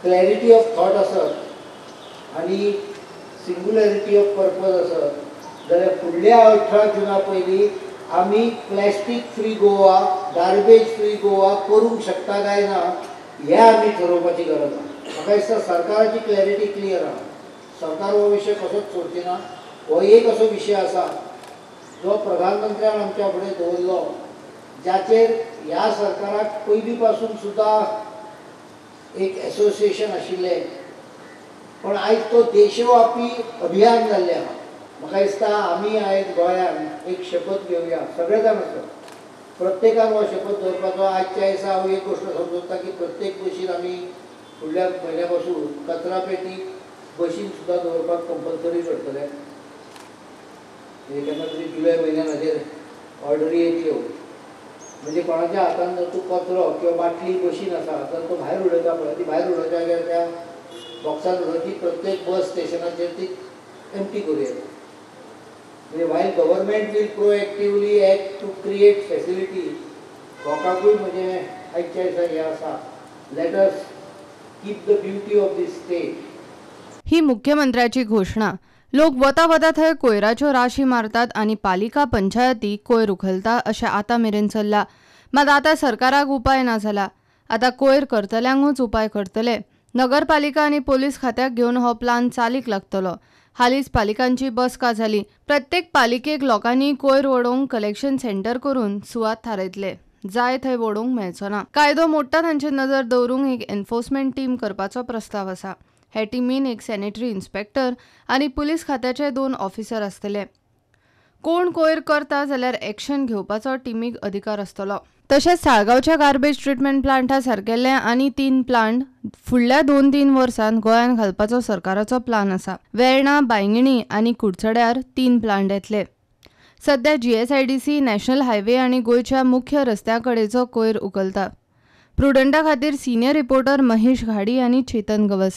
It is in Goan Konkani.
क्लॅरिटी ऑफ थॉट आसत आनी सिंगुलॅरिटी ऑफ पर्पज आसत जाल्यार फुडल्या 18 जुना पयलीं आमी plastic free Goa, garbage free Goa करूंक शकता काय ना हें आमी ठरोवपाची गरज आसा. म्हाका दिसता सरकाराची क्लॅरिटी क्लियर आसा. सरकार हो विशय कसोच सोडची ना. हो एक असो विशय आसा जो प्रधानमंत्र्यान आमच्या फुडें दवरलो, जाचेर ह्या सरकाराक पयलीं पासून सुद्दां एक एसोसिएशन आशिल्लें, पण आयज तो देशव्यापी अभियान जाल्लें आसा. म्हाका दिसता आमी आयज गोंयांत एक शपथ घेवया, सगळे जाण आसत, प्रत्येकान हो शपथ दवरपाचो. आजच्या दिसा हांव एक गोश्ट समजता की प्रत्येक बशीन आमी फुडल्या म्हयन्या पासून कचरा पेटी बशीन सुद्दां दवरपाक कंपल्सरी करतले. केन्ना तरी जुलय म्हयन्यान हाजेर ऑर्डरी येतल्यो. म्हणजे कोणाच्या हातान जर तूं कचरो किंवा बाटली बशीन आसा तर तो भायर उडयता पळय, ती भायर उडयता जाल्यार त्या बॉक्सान उडोवची, प्रत्येक बस स्टेशनाचेर ती एम्प्टी करूं येता. म्हणजे while government will proactively act to create facility, लोकांकूय म्हणजे आयच्या दिसा हें आसा, let us keep the beauty of this state. ही मुख्यमंत्र्याची घोशणा. लोक वता वता थंय कोयराच्यो राशी मारतात आनी पालिका पंचायती कोयर उखलता अशें आतां मेरेन चल्लां. मात आतां सरकाराक उपाय ना जाला. आतां कोयर करतल्यांकूच उपाय करतले. नगरपालिका आनी पोलीस खात्याक घेवन हो प्लान चालीक लागतलो. हालींच पालिकांची बसका जाली. प्रत्येक पालिकेक लोकांनी कोयर वडोवंक कलेक्शन सेंटर करून सुवात थारायतले. जाय थंय वडोवंक मेळचो ना. कायदो मोडटा तांचेर नजर दवरूंक एक एन्फोर्समेंट टीम करपाचो प्रस्ताव आसा. हे टिमीन एक सॅनिटरी इन्स्पेक्टर आनी पुलीस खात्याचे 2 ऑफिसर आसतले. कोण कोयर करता जाल्यार एक्शन घेवपाचो टिमीक अधिकार आसतलो. तशेंच साळगांवच्या गार्बेज ट्रिटमेंट प्लांटा सारकेले आनी 3 प्लांट फुडल्या 2-3 वर्सांत गोंयांत घालपाचो सरकाराचो प्लान आसा. वेर्णा, बांयगिणी आनी कुडचड्यार 3 प्लांट येतले. सध्या जीएसआयडीसी नॅशनल हायवे आनी गोंयच्या मुख्य रस्त्या कडेचो कोयर उखलता. प्रुडंटा खातीर सिनियर रिपोर्टर महेश घाडी आनी चेतन गवस.